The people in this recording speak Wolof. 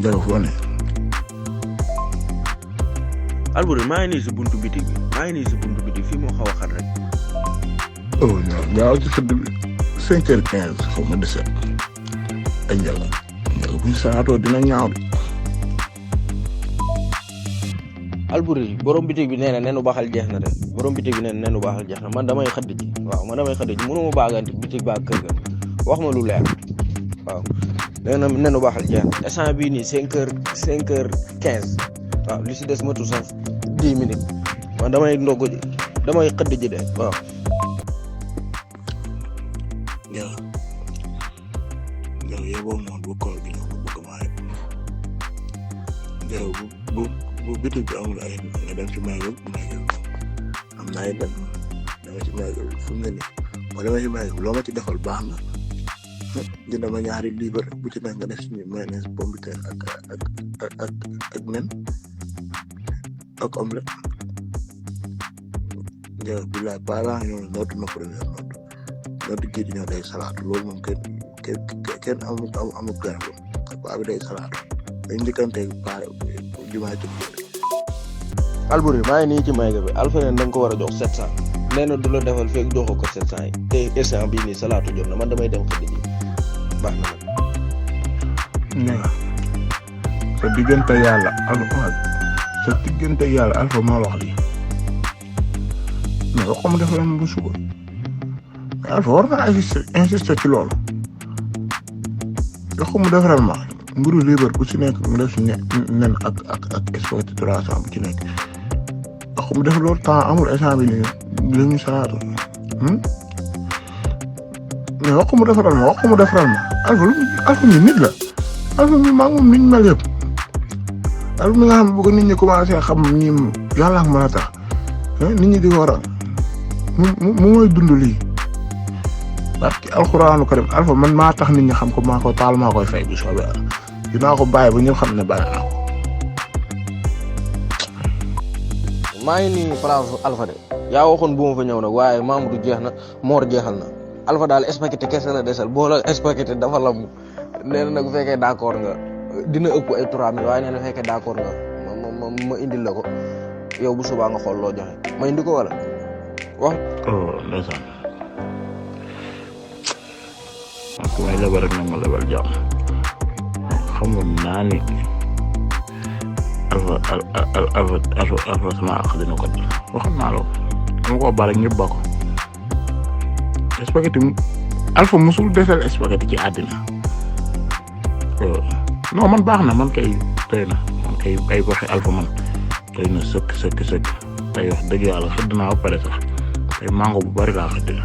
Jaga foo ne. Alboury maa ngi nii si buntu bitig bi fii moo xaw a xat rek. oh non ñaaw ci xëdd bi 5h15 xaw ma 17 ay Jaga bu ñu salaatoo dina ñaaw de. Alboury borom bitig bi nee na nenu baxal jeex na de man damay xëdd ji waaw mënuma baagante bitig baa kër ga wax ma lu leer waaw nee na nenu baxal jeex na instant bii nii 5h15 waaw li si des matu sax 10 minutes man damay ndogg ji damay xëdd ji de waaw. Jaga yow boobu noonu bu koor gi ñëw bëgg maa yëpp Jaga bu bitig bi amul ay nga dem ci may am na ay dem dama ci may fu mu ne nii moo dama ci may loo ma ci defal baax na jënd ma ñaari liibar bu ci nekk nga def ci mayonnaise pomme de terre ak nen ak omelette Jaga bilaay parents ñoo nootu na première nootu kii di ñëw day salaatu loolu moom kenn amul garab paa bi day salaatu dañ njëkkante paa jumaa ci Alboury maa ngi nii ci may ga bi Alpha ne da nga ko war a jox 700 nee na du la defal fekk joxoo ko 700 yi te instant bii nii salaatu jot na man damay dem xëdd ji baax na nag. Jaga sa diggante yàlla Alpha maa wax lii mais wax ko mu defal bu suba Alpha war nga insister ci loolu wax ko mu defaral ma mburu liibar bu ci nekk mu def si nen ak spaghetti 300 bu ci nekk wax ko mu def loolu temps amul instant bi nii li ñu salaatu mais wax ko mu defaral ma Alpha mi nit la Alpha mi maa ngi moom ni ñu mel yëpp Alpha mi nga xam bu ko nit ñi commencé xam ñi yàlla mën a tax nit ñi di ko waral mu mooy dund lii parce que alxuraanu karim Alpha man maa tax nit ñi xam ko maa ko taal maa koy fay bu soobee Yàlla dinaa ko bàyyi ba ñëpp xam ne bàyyi naa ko. maa ngi nii place Alpha de yaa waxoon bu ma fa ñëw nag waaye Mamadou jeex na Mor jeexal na Alpha daal spaghetti kese la desal boo la spaghetti dafa la nee na nag bu fekkee d'accord nga dina ëpp ay 3000 waaye nee na bu fekkee d'accord nga ma indil la ko yow bu subaa nga xool loo joxe ma indi ko wala wax. ndeysaan ku may lebal rek nag ma lebal jàmm xamoon naa ni Alpha sama àq dina ko jël waxoon naa la dama ko baal ak ñëpp ba ko spaghetti Alpha musul desal spaghetti ci àddina non man baax na man kay tey na man kay ay waxi Alpha man tey na sëkk tey wax dëgg yàlla xëdd naa ba pare sax tey mango bu bari laa xëdd